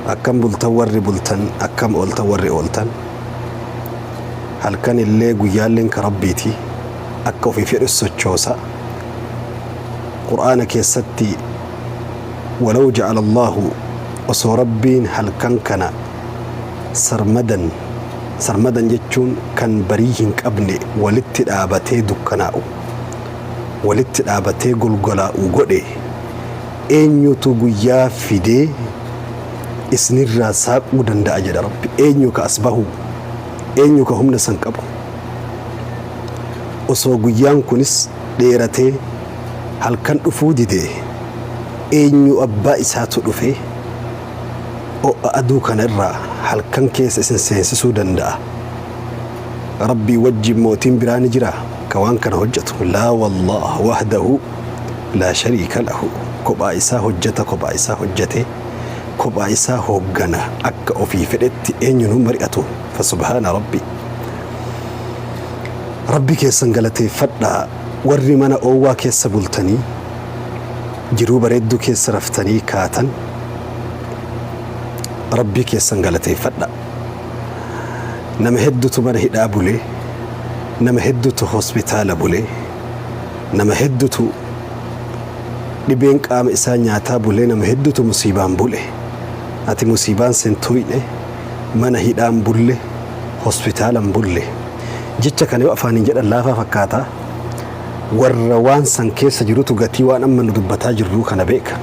Akkam bultan warri bultan, akkam ooltan warri ooltan. Halkan illee guyyaalleen ka Rabbiiti. Akka ofii fedhu sochoosa. Qur'aana keessatti walaw ja'ala Allaahu osoo Rabbiin halkan kana sarmadan, sarmadan jechuun kan barii hin qabne walitti dhaabatee dukkanaa'u, walitti dhaabatee golgolaa'u godhe eenyutu guyyaa fidee isnirraa saaquu danda'a jedha Rabbi. Eenyu ka as bahu? Eenyu ka humna san qabu? Osoo guyyaan kunis dheeratee halkan dhufuu dide eenyu abbaa isaatu dhufee o'aa aduu kana irraa halkan keessa isin seensisuu danda'a? Rabbii wajjin mootiin biraa ni jiraa ka waan kana hojjatu? Laa wallaah wahdahu laa shariika lahu. Kophaa isaa hojjata, kophaa isaa hojjatee, kophaa isaa hooggana akka ofii fedhetti eenyuun hin mari'atu. Fa subhaana Rabbi. Rabbi keessan galateeffadhaa warri mana oowwaa keessa bultanii jiruu bareedduu keessa raftanii kaatan Rabbii keessan galateeffadhaa. Nama hedduutu mana hidhaa bulee, nama hedduutu hospitaala bulee, nama hedduutu dhibeen qaama isaa nyaataa bulee, nama hedduutu musiibaan bule. Ati musiibaan sin tuyne, mana hidhaan bulle, hospitaalan bulle. Jecha kana yoo afaaniin jedhan laafaa fakkaata. Warra waan san keessa jirutu gatii waan amma nu dubbataa jirruu kana beeka.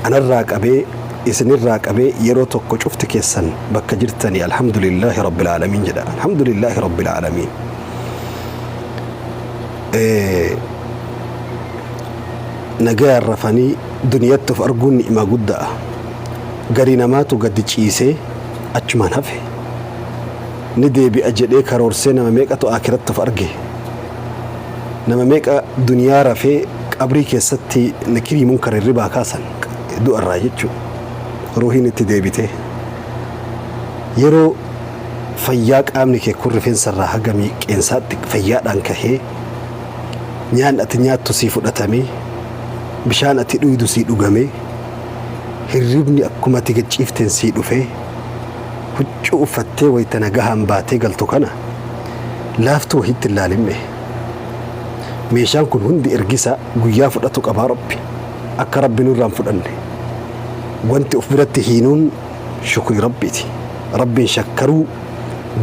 Anarraa qabee isinirraa qabee yeroo tokko cufti keessan bakka jirtanii alhamdulillaahi rabbil aalamiin jedha. Alhamdulillaahi rabbil aalamiin. Nagayaan rafanii duniyatti of arguun ni'imaa guddaa. Garii namaatu gadi ciisee achumaan hafe. Ni deebi'a jedhee karoorsee nama meeqatu aakiratti of arge. Nama meeqa duniyaa rafee qabrii keessatti nakirii munkar hirribaa kaasan du'arraa jechuudha. Ruuhiin itti deebitee. Yeroo fayyaa qaamni kee kun rifeensa irraa haga qeensaatti fayyaadhaan kahee nyaanni ati nyaattu sii fudhatamee bishaan ati dhuydu sii dhugamee hirribni akkuma ati gad ciifteen sii dhufee huccuu uffattee wayita nagahaan baatee galtu kana laaftuu wahiitti hin laalinme. Meeshaan kun hundi ergisa guyyaa fudhatu qabaa Rabbi. Akka Rabbi nurraa hin fudhanne. Wanti of biratti hiinuun shukrii Rabbiiti. Rabbiin shakkaruu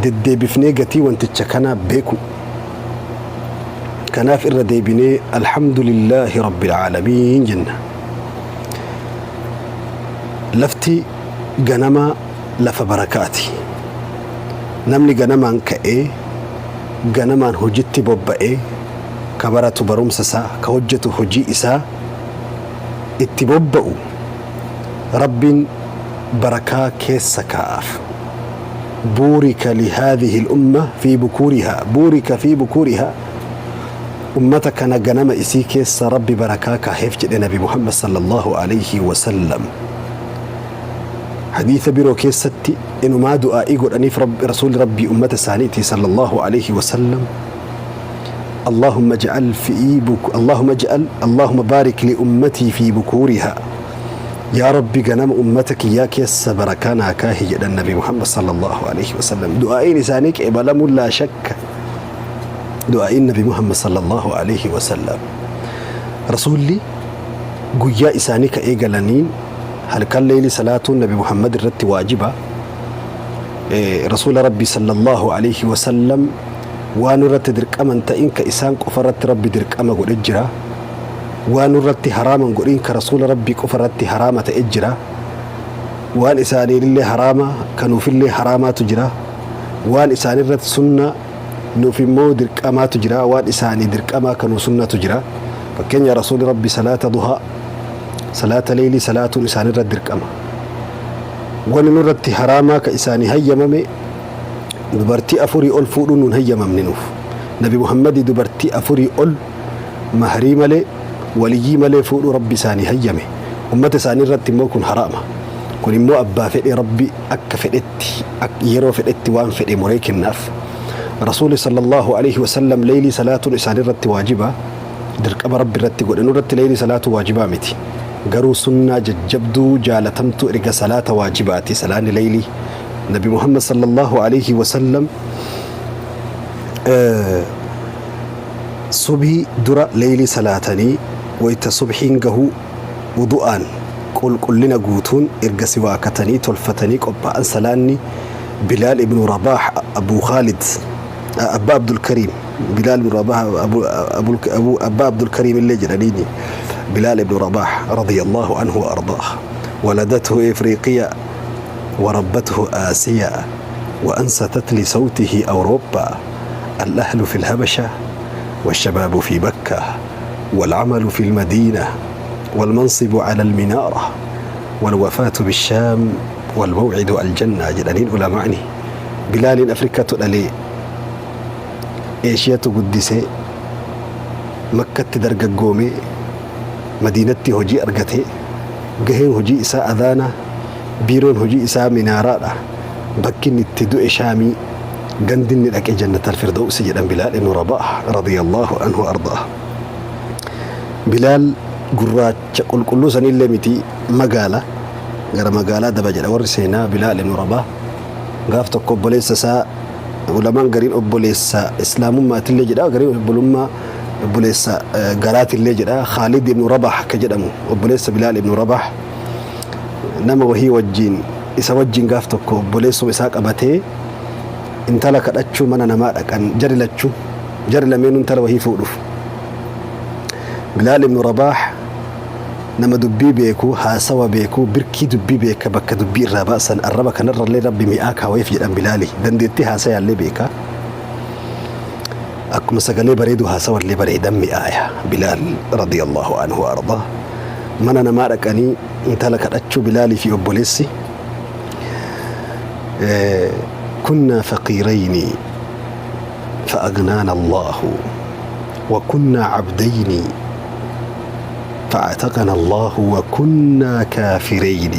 deddeebifnee gatii wanticha kanaa beeku. Kanaaf irra deebinee alhamdulillaahi rabbil aalamiin jenna. Lafti ganamaa lafa barakaati. Namni ganamaan ka'ee ganamaan hojitti bobba'ee ka baratu barumsa isaa, ka hojjetu hojii isaa itti bobba'u Rabbiin barakaa keessa kaa'aaf. Buurika lihaadhihi l-umma fi bukuurihaa. Buurika fi bukuurihaa. Ummata kana ganama isii keessa Rabbi barakaa kaaheef jedhe Nabi Muhammad sallallahu alayhi wa sallam. Hadiisa biroo keessatti inumaa du'aa'ii godhaniif Rasuulli Rabbii ummata isaaniiti sallallahu alayhi wa sallam. Allahumma ij'al Allahumma baarik li ummatii fi bukuurihaa. Yaa Rabbi ganama ummata kiyyaa keessa barakaa naa kaahi jedhan Nabi Muhammad sallallahu alayhi wa sallam. Du'aa'iin isaanii qeebalamuun laa shakka. Du'aa'iin Nabi Muhammad sallallahu alayhi wa sallam. Rasuulli guyyaa isaanii ka eegalaniin halkan leeyli salaatuun Nabi Muhammad irratti waajiba. Rasuula Rabbi sallallahu alayhi wa sallam waan irratti dirqaman ta'in ka isaan qofa irratti Rabbi dirqama godhe jira. Waan irratti haraaman godhin ka Rasuula Rabbii qofa irratti haraama ta'e jira. Waan isaaniillee haraama kanuufillee haraamaatu jira. Waan isaanirratti sunna nuuf immoo dirqamaatu jira. Waan isaanii dirqamaa kanuu sunnatu jira. Fakkeenya Rasuulli Rabbi salaata duhaa salaata leeylii salaatuun isaanirratti dirqama. Wani nurratti haraamaa ka isaanii hayyamame dubartii afurii ol fuudhuun nun hayyamamne nuuf. Nabi Muhammadii dubartii afurii ol mahrii malee waliyyii malee fuudhuu Rabbi isaanii hayyame. Ummata isaanii irratti immoo kun haraama. Kun immoo abbaa fedhe Rabbi akka fedhetti yeroo fedhetti waan fedhe muree kennaaf. Rasuulli sallallahu alaihi wasallam leeylii salaatuun isaanii irratti waajiba. Dirqama Rabbi irratti godhe. Nurratti leeylii salaatu waajibaa miti. Garuu sunnaa jajjabduu jaalatamtuu erga salaata waajibaati salaanni leeylii. Nabi Muhammad sallallahu alaihi wasallam subhii dura leeylii salaatanii, wayta subhiin gahu wudu'aan qulqullina guutuun erga siwaakatanii tolfatanii qophaa'an. Salaanni Bilaal ibnu Rabaah, Abu Khaalid, Abbaa Abdulkariim, Bilaal ibnu Rabaah Abbaa Abdulkariim illee jedhaniini. Bilaal ibnu Rabaah radiyallahu anhu wa ardaah, waladatuhu Ifriiqiya وربته آسيا وأنستت لصوته أوروبا، الأهل في الهبشة والشباب في مكة والعمل في المدينة والمنصب على المنارة والوفاة بالشام والموعد الجنة jedhaniin ulamaani. Bilaaliin Afrikaatu dhalee, Eeshiyatu guddisee, Makkatti dargaggoomee, Madiinatti hojii argatee, gaheen hojii isaa adhaana, biiroon hojii isaa minaaraadha. Bakki inni itti du'e Shaamii, gandi inni dhaqe Jannatal Firdawsi jedhan. Bilaal ibnu Rabaah radiyallahu anhu ardaa. Bilaal gurraacha qulqulluu sanillee miti, magaala gara magaalaa daba jedha warri seenaa. Bilaal ibnu Rabaah gaaf tokko obboleessa isaa, ulamaan gariin obboleessa islaamummaatillee jedha, gariin obbolummaa obboleessa garaatillee jedha, Khaalid ibnu Rabaah ka jedhamu, obboleessa Bilaal ibnu Rabaah nama wahii wajjiin, isa wajjiin gaaf tokko obboleessuma isaa qabatee intala kadhachuu mana namaa dhaqan. Jari lachuu, jari lameenuu intala wahii fuudhuuf. Bilaal ibnu Rabaah nama dubbii beeku, haasawa beeku, birkii dubbii beeka, bakka dubbii irraa baasan arraba kanarrallee Rabbi mi'aa kaaweef jedhan. Bilaali dandeettii haasayaallee beeka. Akkuma sagalee bareedu haasawallee bareedan mi'aaya. Bilaal radiyallahu anhu wa ardaa mana namaa dhaqanii intala kadhachuu, Bilaalii fi obboleessi. كنا فقيرين فأغنانا الله وكنا عبدين فأعتقنا الله وكنا كافرين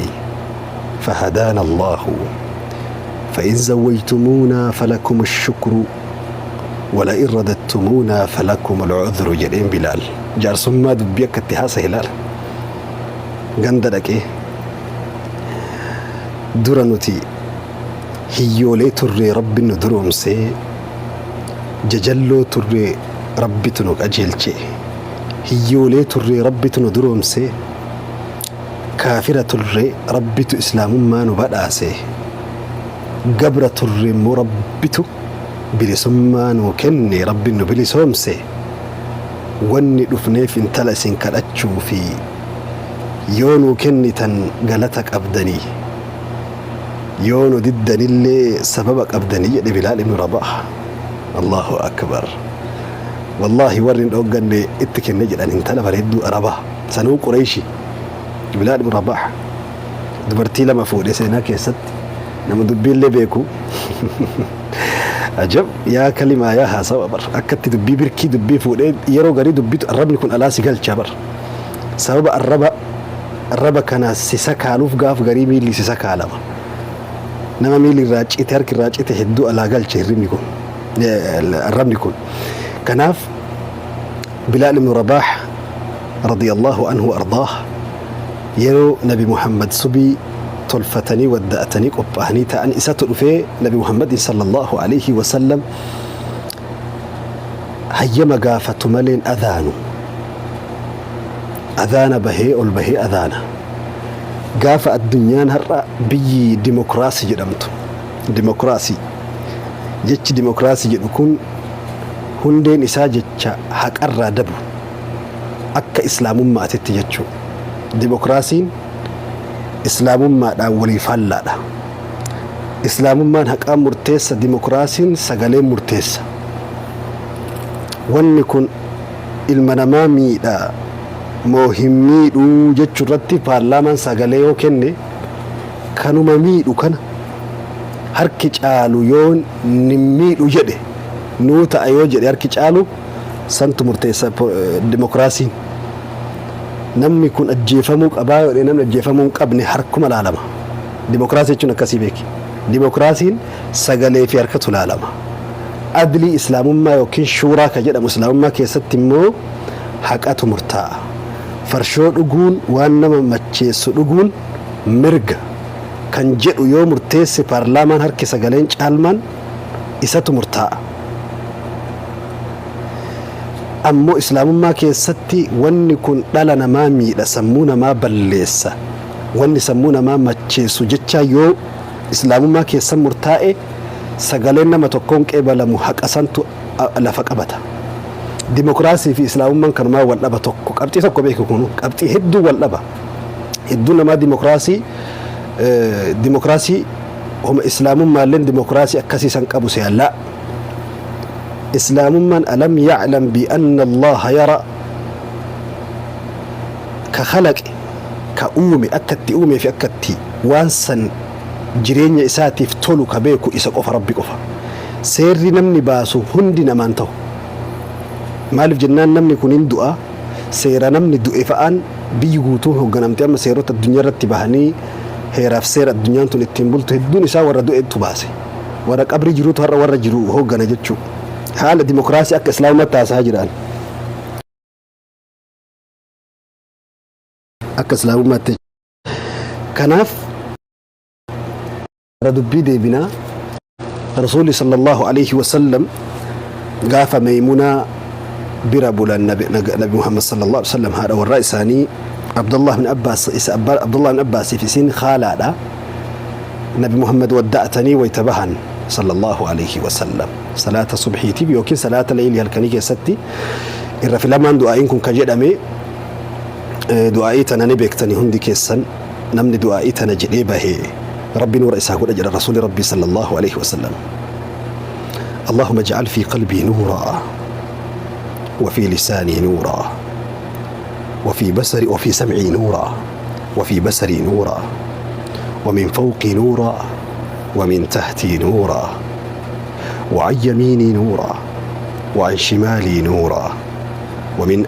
فهدانا الله، فإن زوجتمونا فلكم الشكر ولئن رددتمونا فلكم العذر jedheen Bilaal. Jaarsummaa dubbii akka itti haasa ilaala. Ganda dhaqee, dura nuti hiyyoolee turree Rabbi nu duroomsee, jajalloo turree Rabbitu nu qajeelche, hiyyoolee turree Rabbitu nu duroomsee, kaafira turree Rabbitu islaamummaa nu badhaase, gabra turre immoo Rabbitu bilisummaa nu kenne, Rabbi nu bilisoomse. Wanni dhufneef intala isin kadhachuu fi yoo nu kennitan galata qabdanii, yoo nu diddanillee sababa qabdanii jedhe Bilaal ibnu Rabaah. Allahu akbar! Wallaahi warri hin dhoogganne itti kenne jedhan, intala bareedduu Arabaa sanuu Qureeshi. Bilaal ibnu Rabaah dubartii lama fuudhe seenaa keessatti, nama dubbiillee beeku. Ajab! Yaa kalimaa, yaa haasawa bar, akkatti dubbii birkii dubbii fuudhee yeroo garii dubbitu arrabni kun alaa si galcha bar. Sababa arraba kana si sakaaluuf gaaf garii miilli si sakaalama. Nama miilli irraa cite, harki irraa cite hedduu alaa galche hirribni kun, arrabni kun. Kanaaf Bilaal ibnu Rabaah radiyallahu anhu ardaah yeroo Nabi Muhammad subii tolfatanii wadda'atanii qophaa'anii ta'an isatu dhufee Nabi Muhammadin sallallahu alaihi wasallam hayyama gaafatu maleen adhaanu adhaana bahee ol bahee adhaana. Gaafa addunyaan har'a biyyi dimokiraasii jedhamtu, dimokiraasii, jechi dimokiraasii jedhu kun hundeen isaa jecha haqarraa dabu akka islaamummaatitti jechuu. Dimokiraasiin islaamummaadhaan walii faallaadha. Islaamummaan haqaan murteessa, dimokiraasiin sagaleen murteessa. Wanni kun ilma namaa miidha moo hin miidhuu jechuu irratti paarlaamaan sagalee yoo kenne, kanuma miidhu kana harki caalu yoo ni miidhu jedhe, nuu ta'a yoo jedhe harki caalu, santu murteessa dimokiraasiin. Namni kun ajjeefamuu qabaa yoo namni ajjeefamuu hin qabne harkuma laalama. Dimokiraasii jechuun akkasii beeki. Dimokiraasiin sagalee fi harkatu laalama. Adlii islaamummaa yookiin shuuraa ka jedhamu islaamummaa keessatti immoo haqatu murtaa'a. Farshoo dhuguun, waan nama macheessu dhuguun mirga kan jedhu yoo murteesse paarlaamaan harki sagaleen caalmaan isatu murtaa'a. Ammoo Islaamummaa keessatti wanni kun dhala namaa miidha, sammuu namaa balleessa, wanni sammuu namaa macheessu jechaa yoo Islaamummaa keessa murtaa'e sagaleen nama tokkoon qeebalamu haqa santu lafa qabata. Dimokiraasii fi Islaamummaan kanumaa wal dhaba tokko qabxii tokko beeku kun qabxii hedduu wal dhaba. Hedduun namaa dimokiraasii dimokiraasii homa Islaamummaalleen dimokiraasii akkasii san qabu se'an laa. Islaamummaan alam ya'lam bi anna Allaha yara ka khalaqe ka uume akka itti uumee fi akka itti waan san jireenya isaatiif tolu ka beeku isa qofa Rabbi qofa. Seerri namni baasu hundi namaan tahu. Maaliif jennaan namni kun hin du'a seera namni du'e fa'aan biyyi guutuun hoogganamte amma seerota addunyaa irratti bahanii heeraaf seera addunyaan tun ittiin bultu hedduun isaa warra du'etu baase. Warra qabrii jirutu har'a warra jiru hooggana jechuu. Haala dimokiraasii akka Islaamummaatti haasahaa jiraan. Akka Islaamummaatti. Kanaaf gara dubbii deebinaa Rasuulli sallallahu alaihi wasallam gaafa Maymunaa bira bulan nabi Muhammad sallallahu alaihi wasallam haadha warraa isaanii Abdullah bin Abbaas isa Abdullah bin Abbaasiif isiin khaalaadha. Nabi Muhammad wadda'atanii wayta bahan sallallahu alaihi wasallam salaata subhiitiif yookiin salaata leeylii halkanii keessatti irra filamaan du'aa'iin kun ka jedhame du'aa'ii tana ni beektanii hundi keessan namni du'aa'ii tana jedhee bahe Rabbi nuura isaa godha jedha Rasuuli Rabbii sallallahu alaihi wasallam. اللهم اجعل في قلبي نورا وفي لساني نورا وفي بصري وفي سمعي نورا وفي بصري نورا ومن فوقي نورا ومن تحتي نورا وعن يميني نورا وعن شمالي نورا ومن